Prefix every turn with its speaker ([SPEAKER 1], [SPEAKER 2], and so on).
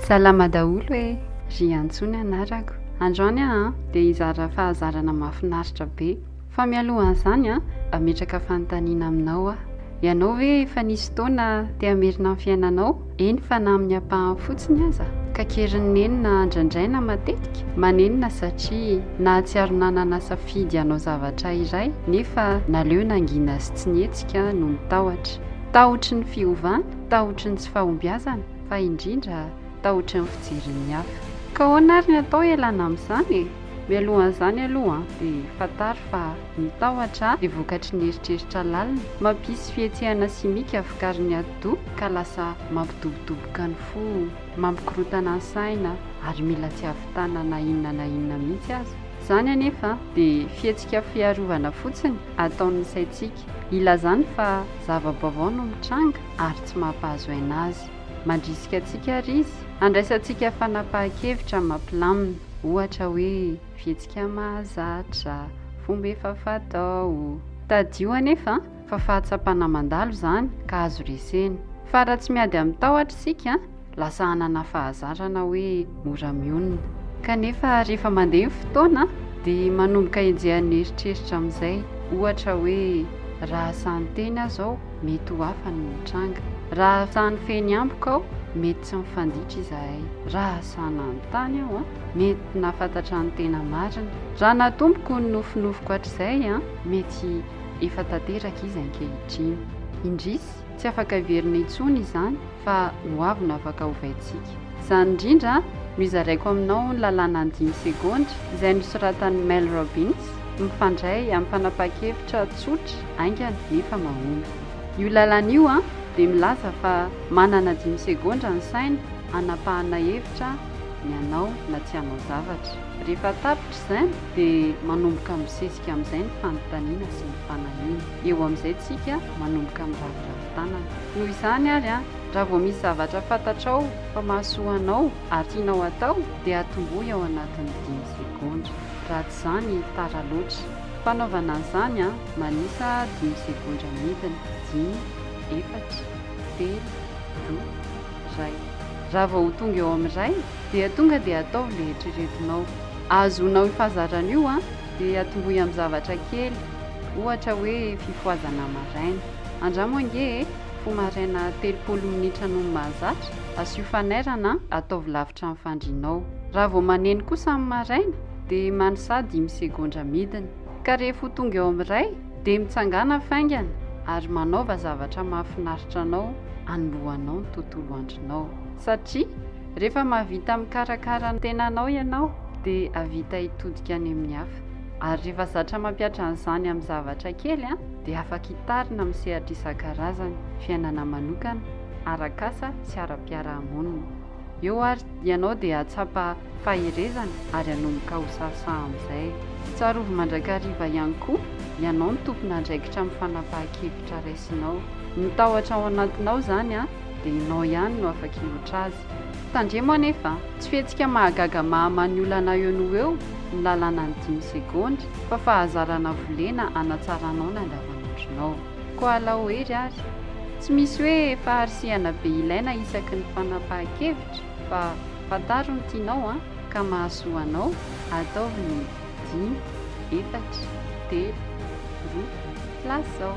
[SPEAKER 1] Salama daholo e! Riantsoa ny anarako. Androany aho an, dia hizara fahazarana mahafinaritra be. Fa mialohan'izany an, hametraka fanontaniana aminao aho. Ianao ve efa nisy fotoana te hamerina ny fiainanao? Eny fa na amin'ny ampahany fotsiny aza? Kakerin'ny nenina andrandraina matetika? Manenina satria nahatsiaro nanana safidy hanao zavatra iray nefa naleo nangina sy tsy nihetsika noho ny tahotra. Tahotry ny fiovana, tahotry ny tsy fahombiazana, fa indrindra tahotry ny fijerin'ny hafa. Ka ahoana ary ny atao hialana amin'izany e? Mialohan'izany aloha dia fantaro fa ny tahotra dia vokatry ny eritreritra lalina, mampisy fihetsehana simika vokarin'ny atidoha ka lasa mampidobodoboka ny fo, mampikorontana ny saina ary mila tsy hahavitana na inona na inona mihitsy aza. Izany anefa dia fihetsika fiarovana fotsiny ataon'ny saintsika, ilazany fa zava-baovao no mitranga ary tsy mampahazo aina azy. Mandrisika antsika àry izy handraisantsika fanapahan-kevitra mampilamina. Ohatra hoe fihetsika mahazatra, fomba efa fatao. Tadidio anefa fa fahatsapana mandalo izany ka azo resena. Fa raha tsy miady amin'ny tahotra isika, lasa hanana fahazarana hoe mora mionona. Kanefa rehefa mandeha ny fotoana dia manomboka enjehan'ny eritreritra amin'izay. Ohatra hoe raha sahy niteny aho izao, mety ho hafa ny mitranga. Raha sahy nifehy ny ambiko aho, mety tsy mifanditra izahay. Raha sahy nanontany aho, mety nahafantatra ny tena marina. Raha natomboko ny nofinofiko hatrizay, mety efa tanteraka izy ankehitriny. Indrisy, tsy afaka hiverina intsony izany fa ny hoavy no afaka hovaintsika. Izany indrindra no izaraiko aminao ny lalànan'ny dimy segondra izay nosoratan'i Mel Robbins, mifandray amin'ny fanapahan-kevitra tsotra, haingana nefa mahomby. Io lalàna io dia milaza fa manana dimy segondra ny saina hanapahana hevitra ny hanao na tsy hanao zavatra. Rehefa tapitra izany dia manomboka misesika amin'izay ny fanontaniana sy ny fanahiana. Eo amin'izay tsika manomboka miraviravy tanana. Noho izany ary, raha vao misy zavatra fantatrao fa mahasoa anao ary tianao hatao dia atombohy ao anatin'ny dimy segondra. Raha tsy izany tara loatra. Fanaovana an'izany, manisa dimy segondra midina, dimy, efatra, telo, roa, iray. Raha vao ho tonga eo amin'ny iray dia tonga dia ataovy ilay eritreretinao. Ahazoanao io fahazarana io dia atombohy amin'ny zavatra kely, ohatra hoe fifohazana maraina. Andramo ange e, fo maraina 30 minitra noho ny mahazatra, asio fanairana, ataovy lavitra ny fandrianao. Raha vao maneno kosa amin'ny maraina dia manisà dimy segondra midina. Ka rehefa ho tonga eo amin'ny iray dia mitsangàna faingana ary manaova zavatra mahafinaritra anao hanombohanao ny tontolo andronao. Satria rehefa mahavita mikarakara ny tenanao ianao dia hahavita hitodika any amin'ny hafa. Ary rehefa zatra mampihatra an'izany amin'ny zavatra kely dia afaka hitarina amin'ny sehatra isan-karazany, fiainana manokana, arak'asa sy ara-piarahamonina. Eo ary ianao dia hahatsapa faherezana ary hanomboka ho sahisahy amin'izay. Tsarovy mandrakariva ihany koa, ianao no tompon'andraikitra amin'ny fanapahan-kevitra raisinao. Ny tahotra ao anatinao izany dia ianao ihany no afaka hihoatra azy. Tandremo anefa, tsy fihetsika mahagaga mahamaha ny olana eo noho eo ny lalànan'ny dimy segondra fa fahazarana volena hanatsaranao ny andavanandronao. Koa alao hery ary. Tsy misy hoe faharisihana be ilaina isaky ny fanapahan-kevitra fa fantaro ny tianao an, ka mahasoa anao, ataovy ny dimy, efatra, telo, roa, lazao.